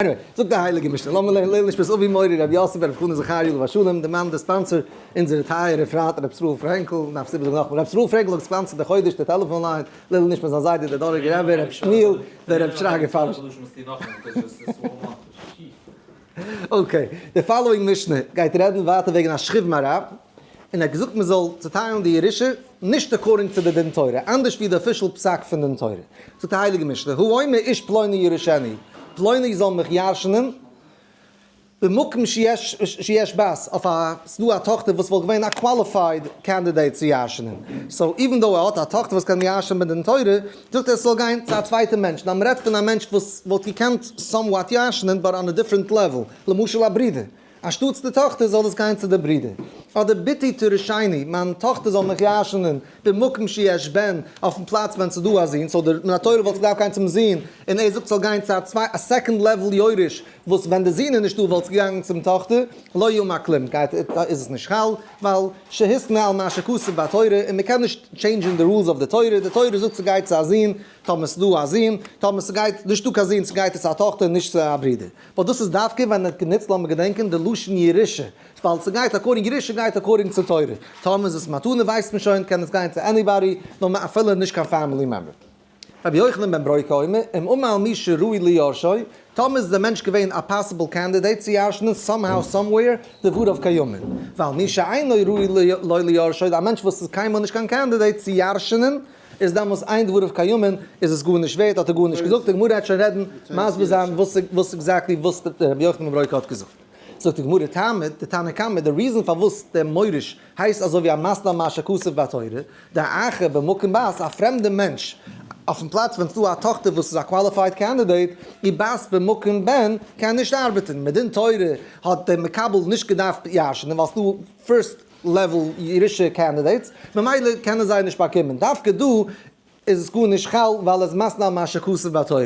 Anyway, זאגט די הייליגע משנה, לאמיר לערנען לעילוי נשמת אבי מורי רבי יוסף ברב חנא זכריה עליו השלום, די מאן די sponsor, אונזערע טייערע פריינט רבי ישראל פרענקל, דארף סיבות זאגן נאכאמאל, רבי ישראל פרענקל האט גע sponsor ט די חודש די טעלעפאן line, לעילוי נשמת זיין זיידע דער דאראגער רבי, רבי שמואל, דער רבי שרגא פארוש. Okay, די following משנה גייט רעדן ווייטער וועגן א שכיב מרע, און ער האט געזאגט מען זאל צוטיילן די ירושה נישט according צו די דין תורה, אנדערש ווי די official פסק פון דין תורה. זאגט די הייליגע משנה, האומר איש פלוני ירשני, פלוני זאל מיך ירש'נען, במקום שיש בת, אויף א, ס'דא א טאכטער וואס וואלט געווען א qualified candidate צו ירש'נען, so even though ער האט א טאכטער וואס קען ירש'נען בדין תורה, זאגט ער עס זאל גיין צו א צווייטע מענטש, נאר מ'רעדט פון א מענטש וואס וואלט געקענט somewhat ירש'נען but on a different level, למשל א ברודער, אנשטאטס די טאכטער זאל עס גיין צו די ברודער. אדער בתי תירשני, מיין טאכטער זאל מיך ירש'נען, במקום שיש בן, אויפן פלאץ ווען ס'איז דא א זון, so דער מן התורה וואלט געדארפט גיין צום זון, און ער זאגט ס'זאל גיין צו א צוויי א second level יורש, וואס ווען די זון איז נישטא וואלט עס געגאנגען צום טאכטער, לא יאמר כלום, גייט איז עס נישט חל, ווייל שהתנה על מה שכתוב בתורה, און מ'קען נישט change ן די rules of די תורה, די תורה זאגט ס'גייט צו א זון, טאמער ס'איז דא א זון, טאמער ס'גייט נישטא קיין זון ס'גייט עס צו א טאכטער נישט צו א ברודער. ווייל דאס איז דווקא ווען ער האט גענוצט לאמיר געדענקען די לשון ירושה, ווייל ס'גייט according ירושה גייט according צו תורה, טאמער איז עס מתנה ווייסט מען שוין קען עס גיין צו anybody, נאר אפילו נישט קיין family member. רבי יוחנן בן ברוקה אומר, אם אמר על מי שראוי ליורשו, טאמער איז דער מענטש געווען א possible candidate צו ירש'נען somehow somewhere, דבריו קיימין. ועל מי שאינו ראוי ליורשו, א מענטש וואס איז קיינמאל נישט קיין candidate צו ירש'נען, איז דעמאלס אין דבריו קיימין, איז עס גארנישט ווערט, האט ער גארנישט געזאגט, די גמרא וועט שוין רעדן, מסביר זיין וואס וואס exactly וואס רבי יוחנן בן ברוקה האט געזאגט. זאגט די גמרא טעמא, די תנא קמא, די reason פארוואס דער מוריש הייסט אזוי ווי א מתנה מה שכתוב בתורה, דאחר במקום בת, א פרעמדע מענטש אויפן פלאץ ווען ס'דא א טאכטער וואס איז א qualified candidate, ובת במקום בן, קען נישט ארבעטן, מדין תורה האט דער מקבל נישט געדארפט ירש'נען ווייל ס'דא first level ירושה candidates, ממילא קענען זיי נישט באקומען. דווקא דא איז עס גארנישט חל ווייל עס מתנה על מה שכתוב בתורה.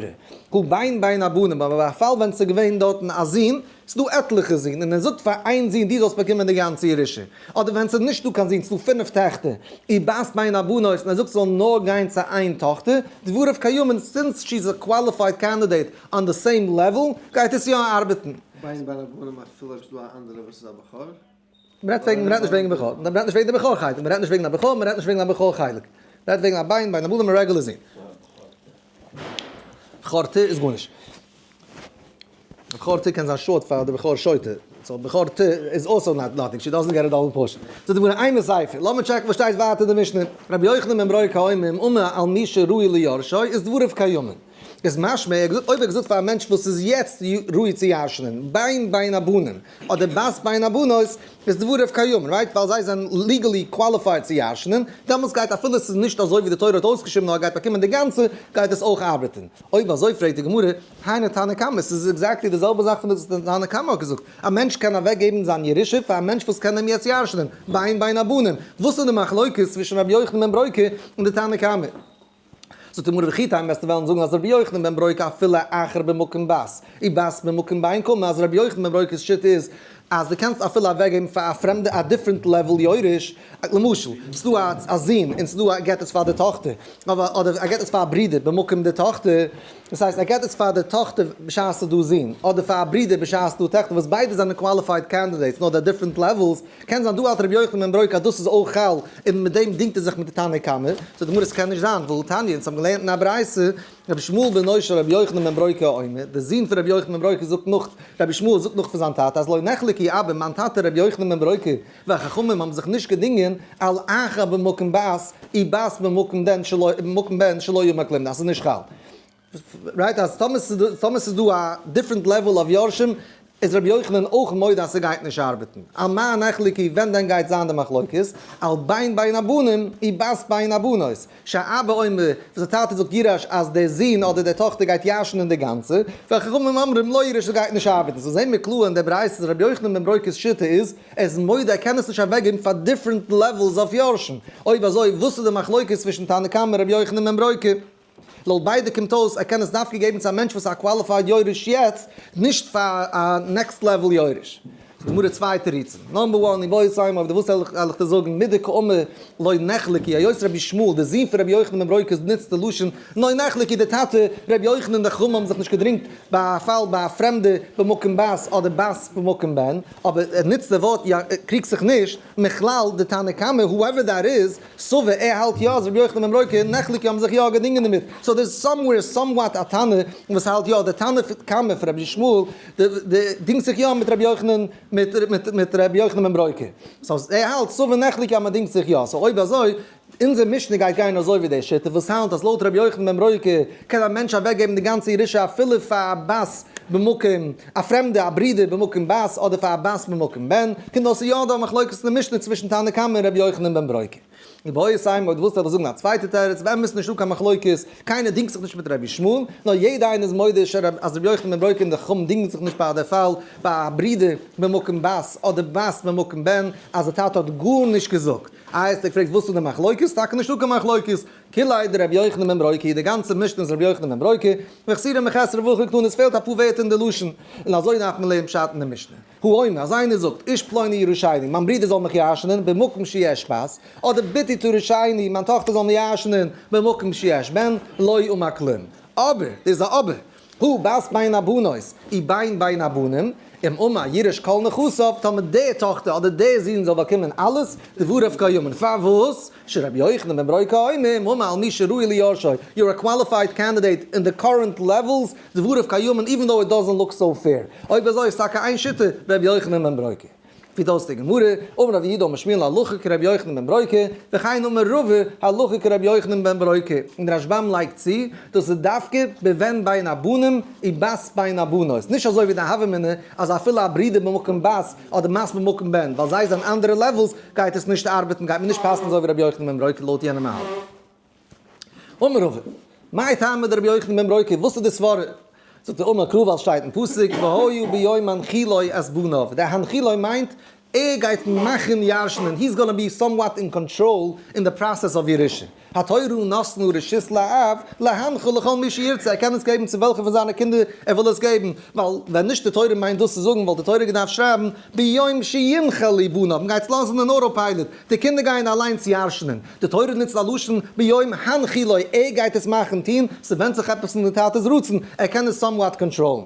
הא בן בין הבנים, אבער ביי א פאל ווען ס'איז געווען דארטן א זון, ס'איז דא עטליכע זון, און ער זאגט פאר איין זון דו זאלסט באקומען די גאנצע ירושה. אדער ווען ס'איז נישטא קיין זון, ס'איז דא פינף טעכטער, ובת בין הבנות, און ער זאגט ס'זאל נאר גיין צו איין טאכטער, דבריו קיימין, since she is a qualified candidate on the same level, גייט עס יא ארבעטן. בן בין הבנים אפילו אויב ס'איז דא א אנדערע וואס איז א בכור? מ'רעדט וועגן, מ'רעדט נישט וועגן בכור, מ'רעדט נישט וועגן די בכור חלק, מ'רעדט נישט וועגן א בכור, מ'רעדט נישט וועגן א בכור חלק. מ'רעדט וועגן א בן, בין הבנים א רעגולער זון. בכור ט איז גארנישט. בכור ט קען זיין short פאר די בכור שוטה. So בכור ט איז also not nothing, she doesn't get a double portion. זאגט די גמרא אימא סיפא, לאמיר check ן וואס שטייט ווייטער אין די משנה. רבי יוחנן בן ברוקה אומר אם אמר על מי שראוי ליורשו איז דבריו קיימין. איז משמע ער האט געזאגט אויב ער האט געזאגט פאר א מענטש וואס איז יעצט ראוי צו ירש'נען בן בין הבנים אדער בת בין הבנות איז דבריו קיימין right ווייל זיי זענען legally qualified צו ירש'נען דעמאלטס גייט אפילו עס איז נישט אזוי ווי די תורה האט אויסגעשריבן נאר ער גייט באקומען די גאנצע גייט עס אויך ארבעטען אויב אזוי פרעגט די גמרא היינו תנא קמא עס איז exactly די זעלבע זאך פון וואס די תנא קמא האט געזאגט א מענטש קען אוועק געבן זיין ירושה פאר א מענטש וואס קען אים יעצט ירש'נען בן בין הבנים וואס איז די מחלוקת צווישן רבי יוחנן בן ברוקה און די תנא קמא? זאגט די גמרא וכי תימא וועסטו וועלן זאגן אז רבי יוחנן בן ברוקה אפילו אחר במקום בת ובת במקום בן קאמר אז רבי יוחנן בן ברוקה'ס שיטה איז אז דו קענסט אפילו אוועקגעבן פאר א פרעמדע א different level יורש, למשל ס'דא א זון און ס'דא א געט עס פאר די טאכטער אדער ער געט עס פאר א ברודער במקום די טאכטער, דאס הייסט ער געט עס פאר די טאכטער בשעת ס'איז דא זון אדער פאר א ברודער בשעת ס'איז דא טעכטער וואס ביידע זענען qualified candidates נאר די different levels, קען זיין דא האלט רבי יוחנן בן ברוקה אז דאס איז אויך חל און מיט דעם דינגט ער זיך מיט די תנא קמא, זאגט די גמרא עס קען נישט זיין, והא תניא, אונז האבן געלערנט אין א ברייתא, רבי ישמעאל בנו של רבי יוחנן בן ברוקה אומר, דער זון פון רבי יוחנן בן ברוקה זאגט נאך, רבי ישמעאל זאגט נאך פון זיין טאטע אז לא נחלקו אבא, מיין טאטע רבי יוחנן בן ברוקה והחכמים האבן זיך נישט געדינגען על אחר במקום בת ובת במקום בן שלא במקום בן שלא יאמר כלום אז ס'איז נישט חל. Right אז טאמער ס'איז דא א different level of יורשים איז רבי יוחנן אויך מודה אז ס'גייט נישט ארבעטן. על מה נחלקו ווען דען גייט זיין די מחלוקת? על בן בין הבנים ובת בין הבנות. שהאבא אומר וואס די טאטע זאגט יירש אז דער זון אדער דער טאכטער גייט ירש'נען די גאנצע, וחכמים אומרים לא יירש ס'גייט נישט ארבעטן. So זעהן מיר קלאר אין דער ברייתא אז רבי יוחנן בן ברוקה'ס שיטה איז ער איז מודה ער קען עס נישט אוועקגעבן פאר different levels of יורשים. אויב אזוי וואס איז די מחלוקת צווישן תנא קמא און רבי יוחנן בן ברוקה? לויט ביידע קומט אויס ער קען עס דווקא געבן צו א מענטש וואס איז א qualified יורש יעצט, נישט פאר א next level יורש. זאגט די גמרא צוויי תירוצים, number one, איבעית אימא, אויב דו ווילסט וועל איך דיר זאגן, מדקאמר לא נחלקו, היות רבי ישמעאל, דער זון פון רבי יוחנן בן ברוקה נוצט די לשון לא נחלקו, דער טאטע רבי יוחנן און די חכמים האבן זיך נישט געדרינגט ביי א פאל ביי א פרעמדע במקום בת אדער בת במקום בן, אבער ער נוצט די ווארט יא קריגט זיך נישט, מכלל דתנא קמא, whoever that is, סבר ער האלט יא אז רבי יוחנן בן ברוקה נחלקו האבן זיך יא געדינגען דערמיט, so דער איז somewhere somewhat א תנא וואס האלט יא, די תנא קמא פון רבי ישמעאל דינגט זיך יא מיט רבי יוחנן מיט רבי יוחנן בן ברוקה, so ער האלט סבר נחלקו אז מען דינגט זיך יא, so אויב אזוי אונזער משנה גייט גיין אזוי ווי די שיטה וואס האלט אז לויט רבי יוחנן בן ברוקה קען א מענטש אוועקגעבן די גאנצע ירושה אפילו פאר א בת במקום א פרעמדע א ברודער במקום בת אדער פאר א בת במקום בן, קומט אויס ס'איז יא דא א מחלוקת אין די משנה צווישן תנא קמא און רבי יוחנן בן ברוקה. איבעית אימא אויב דו ווילסט וועל איך זאגן א צווייטע תירוץ, באמת נישטא קיין מחלוקת, קיינער דינגט זיך נישט מיט רבי ישמעאל, נאר יעדע איינער איז מודה אז רבי יוחנן בן ברוקה און די חכמים דינגען זיך נישט ביי די פאל ביי א ברודער במקום בת אדער בת במקום בן אז די טאטע האט גארנישט געזאגט. איי האסטו געפרעגט וואס איז די מחלוקת? טאקע נישטא קיין מחלוקת, כוליה דרבי יוחנן בן ברוקה, די גאנצע משנה איז רבי יוחנן בן ברוקה, וחסורי מחסרא והכי קתני, עס פעלט אפאר ווערטער אין די לשון, און אזוי דארף מען לערנען פשט אין די משנה. האומר, אז איינער זאגט, איש פלוני ירשני, מיין ברודער זאל מיך ירש'נען, במקום שיש בת, אדער בתי תרשני, מיין טאכטער זאל מיר ירש'נען, במקום שיש בן, לא אמר כלום. אבער, דאס איז א אבער, הא בת בין הבנות, אי בן בין הבנים, אם אמר יירש כל נכסיו, טאמער די טאכטער אדער די זון זאל באקומען אלעס, דבריו קיימין. פארוואס? שרבי יוחנן בן ברוקה אומר, אם אמר על מי שראוי ליורשו, you're a qualified candidate in the current levels, דבריו קיימין even though it doesn't look so fair. אויב אזוי איז טאקע איין שיטה רבי יוחנן בן ברוקה. פירט אויס די גמרא, אמר רב יהודה אמר שמואל הלכה כרבי יוחנן בן ברוקה, וכן אמר רבא הלכה כרבי יוחנן בן ברוקה, און דער רשב"ם לייגט צו, דאס איז דווקא בבן בין הבנים ובת בין הבנות, נישט אזוי ווי די הוה אמינא אז אפילו א ברודער במקום בת אדער בת במקום בן, ווייל זיי זענען אנדערע levels גייט עס נישט ארבעטן, גייט מען נישט פסק'ן אזוי ווי רבי יוחנן בן ברוקה לויט יענע מהלך. אמר רבא, מאי טעמא דרבי יוחנן בן ברוקה, וואס איז די סברא? זאגט ער, אמר קרא ווייל שטייט אין פסוק, והיה ביום הנחילו את בניו, דער הנחילו מיינט ער גייט מאכן ירש'נען, he's gonna be somewhat in control אין די process of ירושה, התורה נתנה רשות לאב להנחיל לכל מי שירצה, ער קען עס געבן צו וועלכע פון זיינע קינדער ער וויל עס געבן, ווייל ווען נישט די תורה מיינט דאס צו זאגן וואלט די תורה געדארפט שרייבן ביום שינחלו בניו, מען גייט עס לאזן אין auto pilot, די קינדער גייען אליינס ירש'נען. די תורה נוצט א לשון ביום הנחילו, ער גייט עס מאכן, טון, ס'ווענדט זיך עפעס אין די טאטע'ס רצון, ער קען עס somewhat קאנטראלן.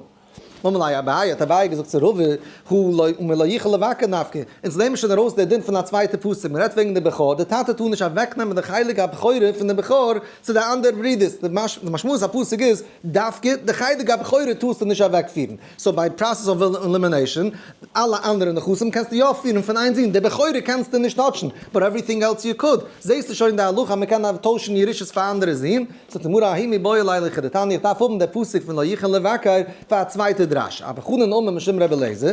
אמר ליה אביי, האט אביי געזאגט צו רבא, הא לא אמר לא יוכל לבקר נפקא, אונז לערנען שוין ארויס דער דין פון א צווייטע פסוק, מ'רעדט וועגן די בכור, די טאטע טאר נישט אוועקנעמען די חלק הבכורה פון די בכור צו די אנדערע ברודערס, די משמעות הפסוק איז, דווקא די חלק הבכורה טארסטו נישט אוועקפירן, so by process of elimination, אלע אנדערע נכסים קענסטו יא פירן פון איין זון, די בכורה קענסטו נישט טאטשן, but everything else you could, זעסטו שוין די הלכה אז מ'קען טוישן ירושות פאר אנדערע זון, זאגט די גמרא ההוא מיבעי ליה לכדתניא, איך דארף האבן די פסוק פון לא יוכל לבקר פאר א צווייטע דרש, אבא חנן אמר משום רבי אליעזר,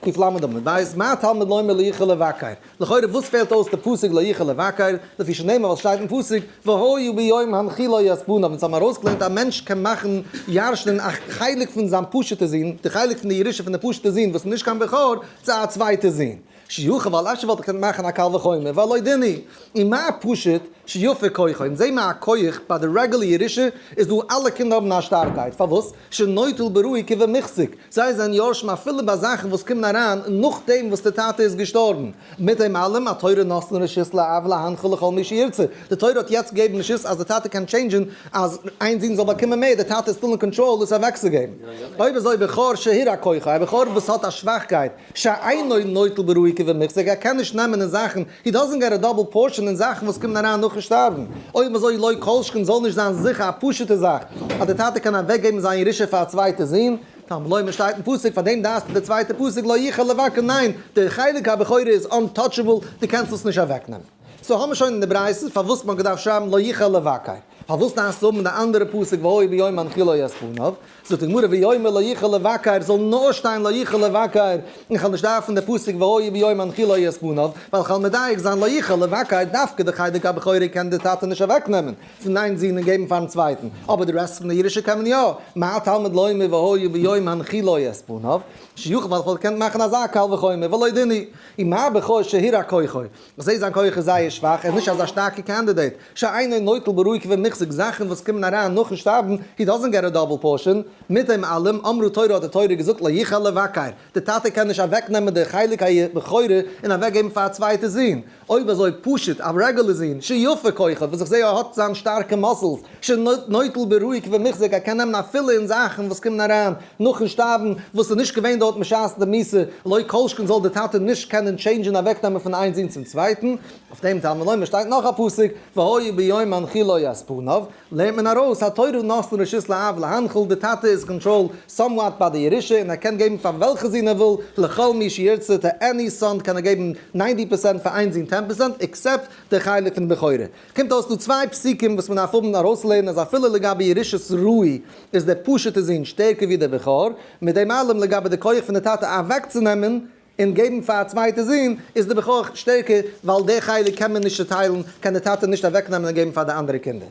קל עמוד ב', מה תלמוד לומר לא יוכל לבקר? לכאורה וואס פעלט אויס די פסוק לא יוכל לבקר, לפי שנאמר ווייל סשטייט אין פסוק והיה ביום הנחילו את בניו, אונז האבן ארויסגעלערנט א מענטש קען מאכן ירש'נען א חלק פון זיין פשוטע זון, די חלק פון די ירושה פון די פשוטע זון וואס איז נישט קיין בכור, צו א צווייטע זון. שיוכל ווייל אפשר וואלט איך געקענט מאכן א קל וחומר והלא דין הוא ומה פשוט שיפה כוחו, אונז זעהן מיר א כח ביי די רעגולער ירושה איז דא אלע קינדער האבן א שטארקייט, פארוואס? שנוטל בראוי כבמוחזק, זיי זענען יורשים אפילו ביי זאכן וואס קומען אריין נאכדעם וואס די טאטע איז געשטארבן. מיט דעם אלעם, התורה נתנה רשות לאב להנחיל לכל מי שירצה, די תורה האט יעצט געגעבן רשות אז די טאטע קען טשעינדזשען אז איין זון זאל באקומען מער, די טאטע איז still אין קאנטראל עס אוועקצוגעבן. אויב אזוי בכור שהורע כוחו, א בכור וואס האט א שוואכקייט, שאינו נוטל בראוי כבמוחזק, ער קען נישט נעמען אין זאכן, he doesn't get a double portion אין זאכן וואס קומען אריין נאכן שטארבן. אויב אזוי לא כל שכן זאל נישט זיין זיכער א פשוטע זאך אז די טאטע קען אוועקגעבן זיין ירושה פאר א צווייטע זון, תלמוד לומר שטייט אין פסוק, פאר דעם דארפסטו די צווייטע פסוק לא יוכל לבקר, ניין, די חלק הבכורה איז untouchable, דו קענסט עס נישט אוועקנעמען. so האמיר שוין אין די ברייתא פארוואס מ'האט געדארפט שרייבן לא יוכל לבקר. פארוואס דארפסטו האבן די אנדערע פסוק והיה ביום הנחילו את בניו? זאגט די גמרא ויאמר לא יוכל לבקר זאל נאר שטיין לא יוכל לבקר, איך וועל נישט דארפן די פסוק והיה ביום הנחילו את בניו, ווייל כ'וועל מדייק זיין לא יוכל לבקר דווקא די חלק הבכורה קען די טאטע נישט אוועקנעמען פון איין זון און געבן פארן צווייטן, אבער די רעסט פון די ירושה קען מען יא, מה תלמוד לומר והיה ביום הנחילו את בניו, שיוכל ווייל כ'וואלט געקענט מאכן אזא קל וחומר ולא דין הוא, ומה בכור שהורע כוחו, איך זעה זיין כח איז זייער שוואך, ער איז נישט אזא שטארקע candidate, שאינו נוטל בראוי כבמוחזק. כבמוחזק זאכן וואס קומען אריין נאכן שטארבן, he doesn't get a double portion, מיט דעם אלעם, אמרה תורה האט די תורה געזאגט לא יוכל לבכר, די טאטע קען נישט אוועקנעמען די חלק הבכורה און אוועקגעבן פאר א צווייטע זון, אויב אזוי פשוט א רעגולער זון, שיפה כוחו, וואס איך זעה ער האט זיין שטארקע muscles, שנוטל בראוי כבמוחזק, ער קען נעמען אפילו אין זאכן וואס קומען אריין נאכן שטארבן, וואס איז נישט געווען דארט בשעת די מיתה, לא כל שכן זאל די טאטע נישט קענען change ן אוועקנעמען פון איין זון צום צווייטן. אויף דעם תלמוד לומר שטייט נאך א פסוק, והיה ביום הנחילו את בניו, לערנט מען ארויס, התורה נתנה רשות לאב להנחיל, די טאטע איז control somewhat ביי די ירושה און ער קען געבן פאר וועלכע זון ער וויל, לכל מי שירצה, to any son קען ער געבן 90 פערצענט פאר איין זון 10 פערצענט, except די חלק פון די בכורה. קומט אויס דא צוויי פסוקים וואס מען דארף האבן ארויסלערנען אז אפילו לגבי ירושת ראוי איז דער פשוט'ער זון שטערקער ווי דער בכור, מיט דעם אלעם לגבי די כח פון די טאטע אוועקצונעמען און געבן פאר א צווייטע זון איז די בכור שטערקער ווייל די חלק קען מען נישט צוטיילן, קען די טאטע נישט אוועקנעמען און געבן פאר די אנדערע קינדער.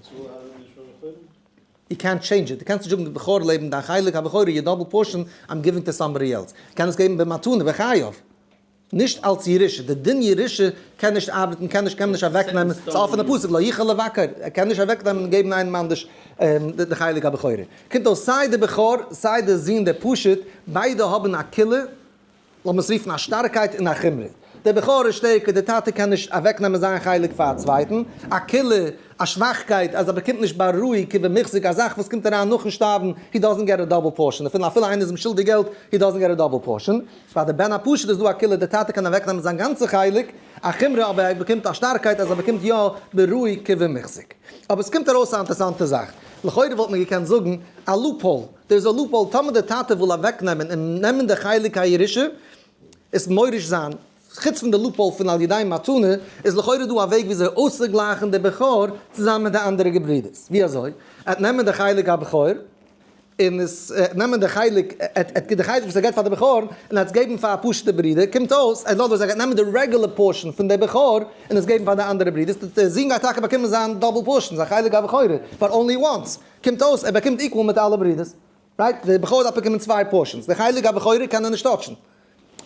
יו קענט טשעינדזש איט, דו קענסט נישט זאגן די בכור לעבן דיין חלק הבכורה, your double portion, I'm giving to somebody else. קען עס געבן במתנה, בחייו. נישט אלס ירושה, די דין ירושה קען נישט ארבעטן, קען נישט, קען מען נישט אוועקנעמען, ס'איז א אפענע פסוק, לא יוכל לבכר, ער קען נישט אוועקנעמען און געבן איינעם אנדערש די חלק הבכורה. קומט אויס סיי די בכור סיי די זון דער פשוט, ביידע האבן א קולא, לאמיר עס רופן א שטארקייט און א חומרא. דער בכור איז שטערקער, דער טאטע קען נישט אוועקנעמען זיין חלק פאר א צווייטן. א קולא, א שוואכקייט, אז ער באקומט נישט בראוי כבמוחזק א זאך וואס קומט אריין נאכן שטארבן, he doesn't get a double portion, אפילו אפילו איינער איז אים שולדיג געלט, he doesn't get a double portion. ביי די בן הפשוט איז דא א קולא, דער טאטע קען אוועקנעמען זיין גאנצע חלק, א חומרא אבער ער באקומט א שטארקייט אז ער באקומט יא בראוי כבמוחזק. אבער עס קומט ארויס א אינטערסאנטע זאך. לכאורה וואלט מען געקענט זאגן א loophole. דער איז א loophole טאמער דער טאטע וויל אוועקנעמען און נעמען די חלק הירושה, עס מוריש זיין, חוץ פון די loophole פון על ידי מתנה, איז לכאורה דא א וועג וויאזוי אויסצוגלייכן די בכור צוזאמען מיט די אנדערע געברידערס. ווי אזוי? ער וועט נעמען די חלק הבכור, און עס נעמען די חלק, ער וועט די חלק וואס ער געבט פאר די בכור, און ער וועט עס געבן פאר א פשוט'ע ברודער, קומט אויס, אין other words ער גייט נעמען די רעגולער portion פון די בכור, און עס געבן פאר די אנדערע ברודערס, די זון גייט טאקע באקומען זיין double portion, זיין חלק הבכורה, but only once. קומט אויס ער באקומט equal מיט אלע ברודערס, right? די בכור דארף באקומען צוויי portions, די חלק הבכורה קען ער נישט touch ן,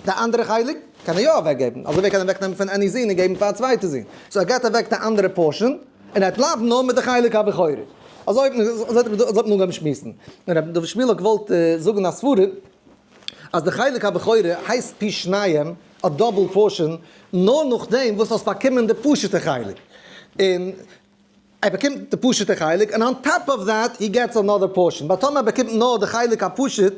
די אנדערע חלק קען ער יא אוועק געבן, אזוי ווי ער קען אוועק נעמען פון any זון און געבן פאר א צווייטע זון, so ער געבט אוועק די אנדערע portion און ער בלייבט נאר מיט די חלק הבכורה. אזוי האט מען אנגעהויבן שמועסן, און רבי דוד שמואל האט געוואלט זאגן א סברה אז די חלק הבכורה הייסט פי שניים, א double portion, נאר נאכדעם וואס האסט באקומען די פשוט'ע חלק, און ער באקומט די פשוט'ע חלק און on top of that he gets another portion, but טאמער ער באקומט נאר די חלק הפשוט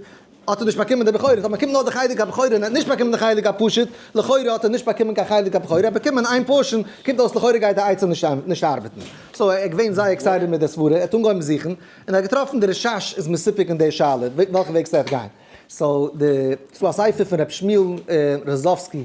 האט ער נישט באקומען די בכורה, טאמער באקומט נאר די חלק הבכורה און ער האט נישט באקומען די חלק הפשוט, לכאורה האט ער נישט באקומען קיין חלק הבכורה, ער האט באקומען איין portion, קומט אויס לכאורה גייט די עצה נישט ארבעטן. so ער איז געווען זייער excited מיט די סברה, ער האט אנגעהויבן זוכן, און ער האט געטראפן די רשש איז מסופק אין די שאלה, וועלכע וועג ס'וועט גיין. so די, ס'דא א ספר פון ר' שמואל ראזאווסקי,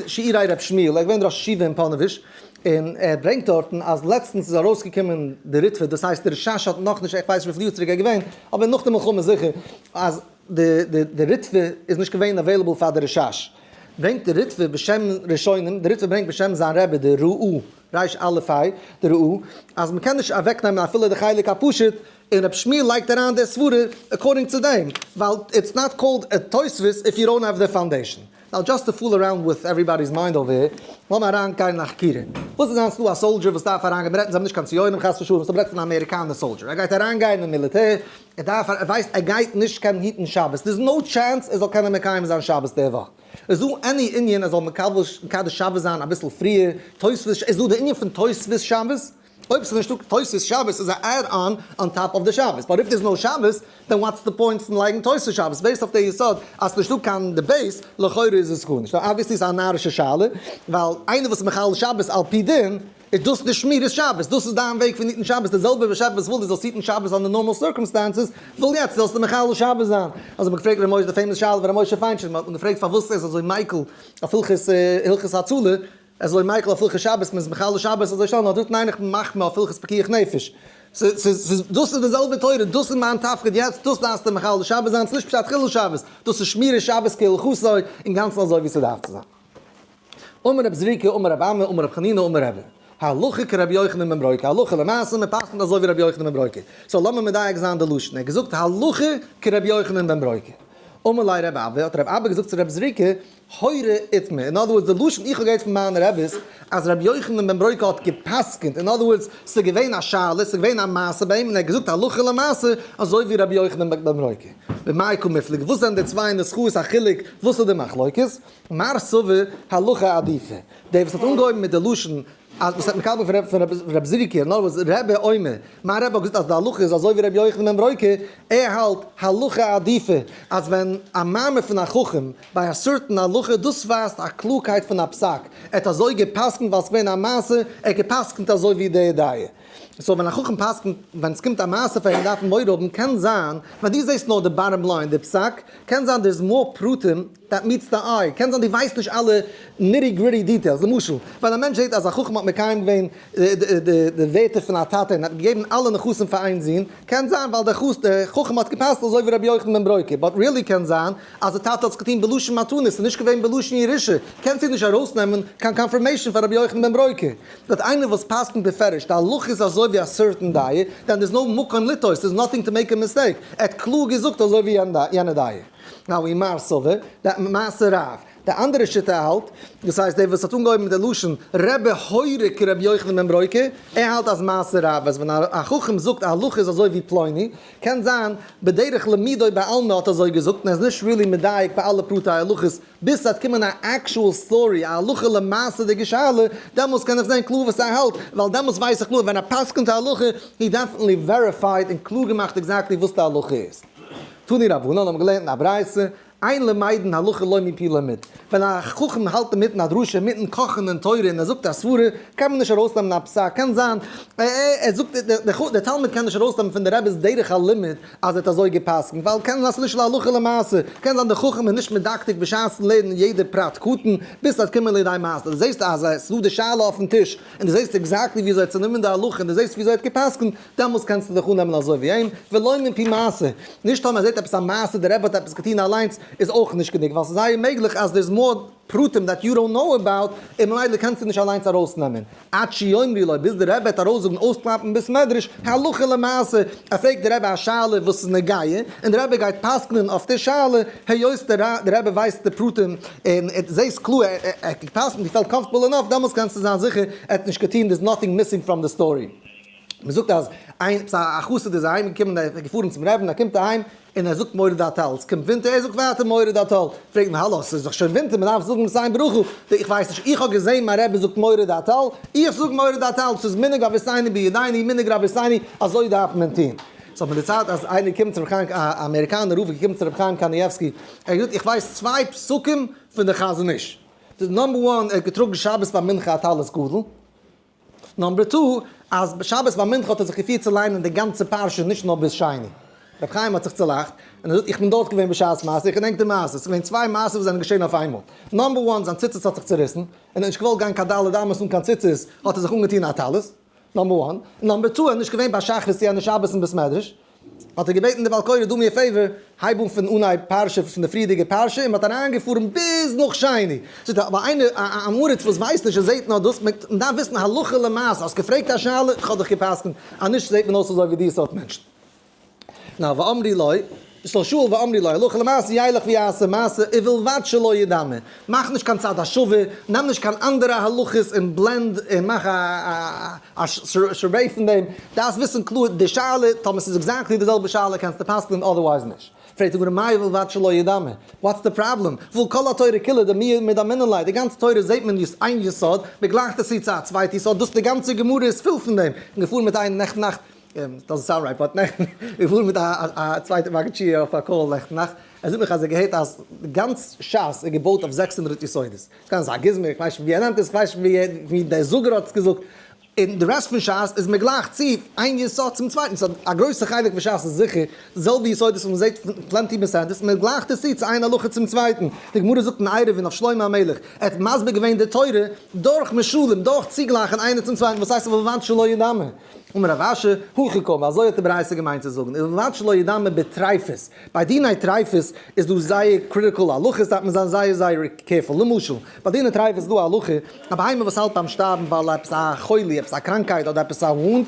שיעורי ר' שמואל, ער איז געווען ראש ישיבה אין פאנאוויזש, און ער ברענגט דארטן אז לעצטנס איז ארויסגעקומען די ריטבא, דאס הייסט די רשש האט נאכנישט, איך ווייס נישט וויפיל יאר צוריק ער איז געווען, אבער נאך די מלחמה זיכער, אז די די די ריטבא איז נישט געווען available פאר די רשש. ברענגט די ריטבא בשם ראשונים, די ריטבא ברענגט בשם זיין רבי די רא"ה, ר' אלף ה', די רא"ה, אז מ'קען נישט אוועקנעמען אפילו די חלק הפשוט, און רבי שמואל לייגט אריין די סברה according צו דעם, ווייל it's not called a תוספות if you don't have the foundation. Now just to fool around with everybody's mind over here, לאמיר אריין גיין אין א חקירה. וואס איז היינט ס'דא א soldier וואס דארף אריינגיין, מ'רעדט אונז האבן נישט קיין ציונים חס ושלום, ס'רעדט פון א אמעריקאנער soldier, ער גייט אריינגיין אין מיליטער, ער דארף ער ווייסט ער גייט נישט קענען היטן שבת, there's no chance ער זאל קענען מקיים זיין שבת די וואך. איז דא any ענין ער זאל מקבל מקדש שבת זיין אביסל פריער, תוספות, איז דא די ענין פון תוספות שבת? אויב ס'איז נישטא תוספות שבת איז א add on on top of די שבת, but if there's no שבת then what's the point פון לייגן תוספות שבת, based אויף די יסוד אז ס'נישטא קיין די base, לכאורה איז עס גארנישט. Now obviously איז א נארישע שאלה, ווייל איינער וואס איז מחלל שבת על פי דין, איז דאס נישט שמירת שבת, דאס איז דיין וועג פון היטן שבת, די זעלבע באשעפער וואס וויל דו זאלסט היטן שבת under normal circumstances, וויל יעצט זאלסטו מחלל שבת זיין. אזוי האט מען געפרעגט ר' משה, די famous שאלה פון ר' משה פיינשטיין, מען האט אים געפרעגט פארוואס ער איז אזוי מיקל אויף הלכות הצלה, ער איז אזוי מיקל אויף הלכות שבת, מען איז מחלל שבת אזוי שנעל, נאר דארט ניין איך בין מחמיר אויף הלכות פיקוח נפש. ס'איז, דאס איז די זעלבע תורה, דאס איז מיין תפקיד יעצט, דאס דארפסטו מחלל שבת זיין, ס'איז נישט פשט חילול שבת, דאס איז שמירת שבת כהלכתו, אינגאנצן אזוי ווי ס'דארף צו זיין. אמר רב זריקא אמר רב אמי אמר רב חנינא אמר רבי, הלכה כרבי יוחנן בן ברוקה, הלכה למעשה מען פסק'נט אזוי ווי רבי יוחנן בן ברוקה, so לאמיר מדייק זיין די לשון, ער האט געזאגט הלכה כרבי יוחנן בן ברוקה. אמר ליה רב אבא, האט רב אבא געזאגט צו רב זריקא, הורא איתמר, in other words די לשון איך האב געהערט פון מיינע רעביס אז רבי יוחנן בן ברוקה האט גע'פסק'נט, in other words ס'איז געווען א שאלה, ס'איז געווען א מעשה ביי אים און ער האט געזאגט הלכה למעשה אזוי ווי רבי יוחנן בן ברוקה. במאי קא מיפלגי, וואס זענען די צוויי נוסחאות א חילוק, וואס איז די מחלוקת? מר סבר הלכה עדיפא, דער וואס האט אנגעהויבן מיט די לשון אז וואס האט מקבל געווען פון רב זריקא, נאר וואס רבי אומר, מיין רבי האט געזאגט אז די הלכה איז אזוי ווי רבי יוחנן בן ברוקה, ער האלט הלכה עדיפא אז ווען א מאמר פון א חכם ביי א certain הלכה דאס ווייזט א קלארקייט פון א פסק, ער האט אזוי גע'פסק'נט ווייל ס'געווען א מעשה, ער האט גע'פסק'נט אזוי ווי די דעה. so ווען א חכם פסק'נט ווען ס'קומט א מעשה פאר אים דארף מען מורא האבן, קען זיין ווען דו זעסט נאר די bottom line די פסק, קען זיין there's more פרטים that meets the eye, קען זיין דו ווייסט נישט אלע nitty gritty details, למשל ווען א מענטש זעט אז א חכם האט מקיים געווען די ווערטער פון א טאטע און האט געגעבן אלע נכסים פאר איין זון, קען זיין ווייל דער חכם האט געפסק'ט אזוי ווי רבי יוחנן בן ברוקה, but really קען זיין אז די טאטע האט עס געטון בלשון מתנה, ס'איז נישט געווען בלשון ירושה, קענסטו נישט ארויסנעמען קיין confirmation פאר רבי יוחנן בן ברוקה. but איינער וואס פסק'נט בפירוש די הלכה איז אזוי ווי א certain דעה, then there's no מקום לטעות, there's nothing to make a mistake, ער האט קלאר געזאגט אזוי ווי יענע דעה. now ומר סבר, מעשה רב. די אנדערע שיטה האלט, דאס הייסט דער וואס האט אנגעהויבן מיט די לשון רבי הורה כרבי יוחנן בן ברוקה, ער האלט אז מעשה רב אז ווען א חכם זאגט א הלכה איז אזוי ווי פלוני, קען זיין בדרך למידו בעלמא האט אזוי געזאגט און ער איז נישט really מדייק ביי אלע פרטי הלכות ביז ס'וועט קומען א actual story א הלכה למעשה'דיגע שאלה, דעמאלס קען איך זען קלאר וואס ער האלט, ווייל דעמאלס ווייס איך קלאר ווען ער פסק'נט א הלכה, he definitely verified און קלאר געמאכט exactly וואס די הלכה איז. תנו רבנן האבן געלערנט אין א ברייתא, אין למדין הלכה לא מפי לומד, ווען א חכם האלט אינמיטן א דרשה אינמיטן קאכן אין תורה און ער זאגט א סברה, קען מען נישט ארויסנעמען א פסק, קען זיין ער זאגט דער תלמיד קען נישט ארויסנעמען פון די רבי'ס דרך הלימוד אז ער האט אזוי גע'פסק'נט, ווייל קען זיין ס'איז נישט להלכה למעשה, קען זיין דער חכם איז נישט מדקדק בשעת'ן לערנען יעדע פרט קטן, ביז ס'וועט קומען לידי מעשה, דו זעסט אז עס איז דא די שאלה אויפן טיש, און דו זעסט exactly ווי אזוי ער האט צענומען די הלכה און דו זעסט ווי אזוי ער האט גע'פסק'נט, דעמאלס קענסטו דיך אננעמען אזוי ווי אים, ולא מפי מעשה, נישט טאמער ער זעט עפעס א מעשה דער רבי האט עפעס געטון אליינס איז אויך נישט גענוג ווייל ס'איז זייער מעגליך אז there's more פרטים that you don't know about און ממילא קענסטו נישט אליינס ארויסנעמען עד שיאמרו לו ביז דער רבי וועט ארויסזאגן אויסקלאפן בית מדרש הלכה למעשה, ער פרעגט דער רבי א שאלה וואס איז נוגע און דער רבי גייט פסק'נען אויף די שאלה היות דער רבי ווייסט די פרטים און זעסט קלאר ער האט געפסק'נט he felt comfortable enough דעמאלס קענסטו זיין זיכער ער האט נישט געטון there's nothing missing from the story. מען זאגט אז איין עפעס א חסיד איז אהיים געקומען ער איז געפארן צום רבי'ן ער קומט אהיים און ער זאגט מוריד הטל, עס קומט ווינטער ער זאגט ווייטער מוריד הטל, פרעגט מען האלא עס איז דאך שוין ווינטער מען דארף זאגן ותן ברכה, איך ווייס נישט איך האב געזען מיין רבי זאגט מוריד הטל, איך זאג מוריד הטל, ס'איז מנהג אבותינו בידינו מנהג רבותינו אזוי דארף מען טון. ס'האט מיר דערציילט אז איינער געקומען צו רבי חיים א אמעריקאנער רב איז געקומען צו רבי חיים קנייבסקי ער האט געזאגט איך ווייס צוויי פסקים פון די חזון איש, number one ער האט געטראגן שבת ביי מנחה א טלית גדול, number two, אז שבת ביי מנחה האט ער זיך געפירט צו ליינען די גאנצע פרשה נישט נאר ביז שני. רבי חיים האט זיך צולאכט, און ער זאגט איך בין דארט געווען בשעת מעשה, איך געדענק די מעשה, עס איז געווען צוויי מעשות וואס זענען געשען אויף איינמאל. number one, זיין ציצית האט זיך צוריסן, און ער האט נישט געוואלט גיין קיין ד' אמות אן קיין ציצית, האט ער זיך אנגעטון א טלית. number one. number two, ער איז נישט געווען ביי שחרית יענע שבת אין בית מדרש, האט ער געבעטן די בעל קורא do me a favor, הייב אן פון אנהייב פרשה פון די פריערדיגע פרשה און מען האט אריינגעפארן ביז נאך שני. זאגט ער, אבער איינער א עם הארץ וואס ווייסט נישט און זעט נאר דאס, מען דארף וויסן הלכה למעשה, האסט געפרעגט א שאלה, איך האב דיך גע'פסק'נט, אז נישט זעט מען אויס אזוי ווי די סארט מענטשן. נא ואמרי לו, so שאל ואמרי לו, הלכה למעשה ילך ויעשה מעשה ובלבד שלא ידמה, מאך נישט קיין צד השווה, נעם נישט קיין אנדערע הלכות און blend און מאך א שווה פון דעם, דארפסט וויסן קלאר די שאלה, טאמער ס'איז exactly די זעלבע שאלה קענסטו פסק'נען otherwise נישט. פרעגט די גמרא מאי ובלבד שלא ידמה, what's the problem, והא כל התורה כולה דמי מדמינן ליה, די גאנצע תורה זעט מען איין יסוד, מ'גלייכט עס צו צו א צווייטע יסוד, דאס די גאנצע גמרא איז פול פון דעם, כ'בין געפארן מיט איינעם נעכטן נאכט, doesn't sound right but נעכטן איך פאר מיט א צווייטע מגיד שיעור אויף א call נעכטן נאכט, ער זאגט מיך אז ער געהערט אז גאנץ שס איז געבויט אויף 600 יסודות, ס'קען זיין א גוזמא, איך ווייס נישט ווי ער נעמט עס, איך ווייס נישט ווי דער זאגער האט עס געזאגט, און די rest פון שס איז מ'גלייכט צו איין יסוד צום צווייטן, סאו א גרויסע חלק פון שס איז זיכער די זעלבע יסודות וואס מ'זעט פון plenty מסכתות, מ'גלייכט עס צו צו איין הלכה צום צווייטן, די גמרא זאגט אין עירובין אויף שלמה המלך, ער האט מסביר געווען די תורה דורך משלים, דורך צוגלייכן איינער צום צווייטן, וואס הייסט ובלבד שלא ידמה? אמר רב אשי, הכי קאמר, אזוי האט די ברייתא געמיינט צו זאגן, ובלבד שלא ידמה בטריפות, ביי דיני טריפות איז דא זייער critical הלכות דארף מען זיין זייער זייער careful, למשל, ביי דיני טריפות איז דא א הלכה, א בהמה וואס האלט ביים שטארבן ווייל עפעס א חולי, עפעס א קראנקייט אדער עפעס א וואונד,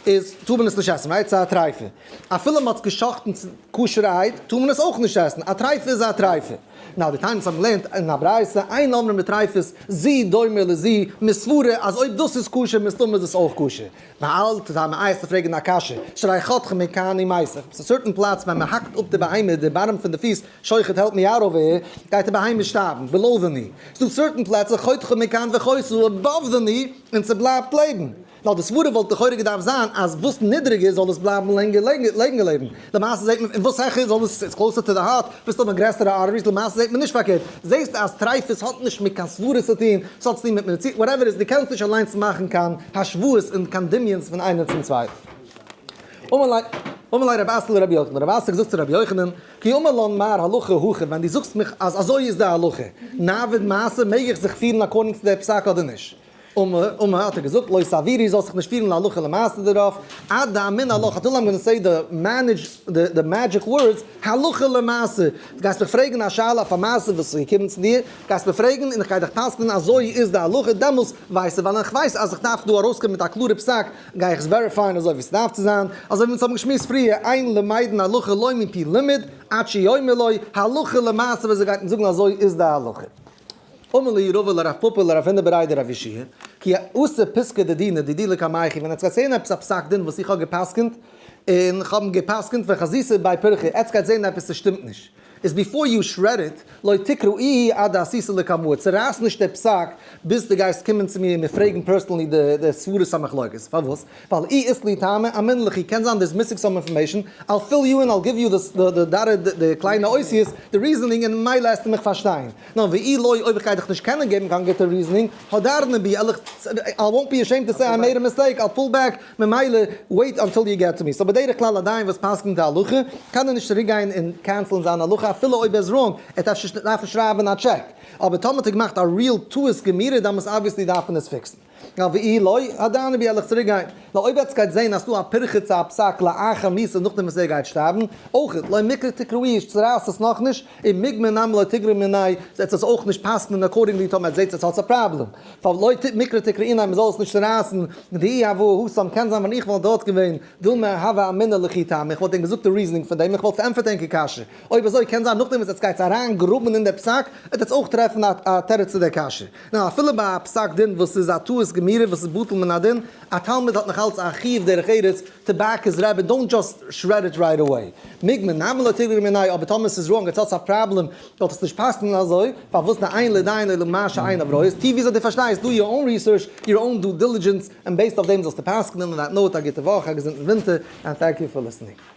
איז טאר מען עס נישט עסן, right? ס'איז א טרייפה. אפילו מ'האט עס גע'שחט'ן כשר'ערהייט טאר מען עס אויך נישט עסן, א טרייפה איז א טרייפה. נאר די תנא האבן געלערנט אין א ברייתא, אין אומרים בטריפות זו דומה לזו, מסברא אז אויב דאס איז כשר מסתמא איז עס אויך כשר. ואל תטעמי איי עס פרעגן א קשיא, שהרי חותכין מכאן ומתו, עפעס א certain פלאץ ווען מען האקט אפ די בהמה די bottom פון די פיס, שוחט help me out over here, גייט די בהמה שטארבן, below the knee. ס'דא certain פלעצער חותכין מכאן וחיתה above the knee און ס'בלייבט לעבן. נאר די סברה וואלט לכאורה געדארפט זיין אז וואס נידריגער זאל עס בלייבן לענגער לענגער לעבן, למעשה זעט מען און וואס העכער זאל עס איז closer to the heart, ביסט האבן גרעסערע arteries, למעשה זעט מען נישט פארקערט, זעסט אז טרייפות האט נישט מיט קיין סברות צו טון, ס'האט צו טון מיט מעדיצין, whatever איז, דו קענסט נישט אליינס מאכן קיין השוואות און קיין דמיון'ס פון איינער צום צווייטן. אמר ליה רב אסי לרבי יוחנן, רב אסי האט געזאגט צו רבי יוחנן, כי אמר לן מר הלכה הכי, ווען דו זאגסט מיך אז אזוי איז די הלכה, נעביד מעשה, מעג איך זיך פירן according צו די פסק אדער נישט? אמר, האט ער געזאגט, לא תעבירי, זאלסט זיך נישט פירן להלכה למעשה דערויף, עד דאמינא לך, until I'm gonna say the manage, the magic words, הלכה למעשה. דו גייסט מיך פרעגן א שאלה אויף א מעשה וואס איז געקומען צו דיר, גייסט מיר פרעגן און איך גיי דיך פסק'נען אזוי איז די הלכה, דעמאלס ווייסטו, ווייל איך ווייס אז איך דארף דא ארויסקומען מיט א קלארע פסק, גיי איך עס verify ען אזוי ווי ס'דארף צו זיין, אזוי ווי אונז האבן געשמועסט פריער, אין למדין הלכה לא מפי לימוד, עד שיאמר לו, הלכה למעשה ווען זיי גייט אונז זאגן אזוי איז די הלכה. אמר ליה רבא לרב פפא לרב הונא בריה דרב יהושע, כי אתא פסקא דדינא דידי לקמייכו, ווען עטס גייט זעהן עפעס א פסק דין וואס איך האב גע'פסק'נט, און איך האב אים גע'פסק'נט וחזיתו ביה פירכא, עטס גייט זעהן עפעס ס'שטימט נישט, איז before you shred it, לא תקרעוהו עד דאתיתו לקמאי, צורייס נישט דער פסק ביז דו גייסט קומען צו מיר און מיר פרעגן personally די סברות המחלוקת, פארוואס? ווייל אי אית לי טעמא אמינא לכו, קען זיין there's missing some information, I'll fill you in, I'll give you די dotted די קליינע אותיות, די reasoning און ממילא עסטו מיך פארשטיין. נאר ואי לא אויב איך גיי דיך נישט קענען געבן קיין גוטע reasoning, הדרנא בי, על איך, I won't be ashamed to say I made a mistake, I'll pull back, ממילא wait until you get to me. So בדרך כלל א דיין וואס פסק'נט די הלכה, קען ער נישט צוריק גיין און cancel ן זיין הלכה אפילו אויב ער איז wrong, ער דארף דארפן שרייבן א טשעק. אבער טאמער האט ער געמאכט א real טעות גמירה דאמאלס obviously דארף מען עס fix ן. נאר ואי לא, הדרנא בי על איך צוריק גיין. נאר אויב עטס גייט זעהן אז ס'דא א פירכא צו א פסק לאחר מיתה נאכדעם וואס ער גייט שטארבן, אויך לא מיקרי תקרעוהו, צורייסט עס נאכנישט, און מיגמר נמי לא תגרעו מיניה, זעטס עס אויך נישט פסק'נען accordingly טאמער עטס זעהטס עטס האטס א פראבלעם. פאר לא מיקרי תקרעיניה מ'זאל עס נישט צורייסן, דאי הוה התם קען זיין ווען איך וואלט דארט געווען, דילמא הוה אמינא לכו טעמא, איך וואלט ענק געזאגט די reasoning פון דעם, איך וואלט פארענטפערט ענקער קשיא. אויב אזוי קען זיין נאכדעם וואס עטס גייטס אריין גראבן אין די פסק, וועט עטס אויך טרעפן א תירוץ צו די קשיא. נאר אפילו ביי א פסק דין וואס איז א טעות גמירה וואס איז בטל מן הדין, א תלמיד האט נאך אלץ א חיוב דרך ארץ to back his רבי, don't just shred it right away. מיגמר נמי לא תגרעו מיניה, אבער טאמער ס'איז wrong, עטס האטס א פראבלעם, זאלט עס נישט פסק'נען אזוי, פארוואס דאין לדיין אלא מה שעיניו רואות, טו וויאזוי דו פארשטייסט, do your own research, your own due diligence, און based אויף דעם זאלסטו פסק'נען, on that note, א גוטע וואך, א געזונטן ווינטער, and thank you for listening.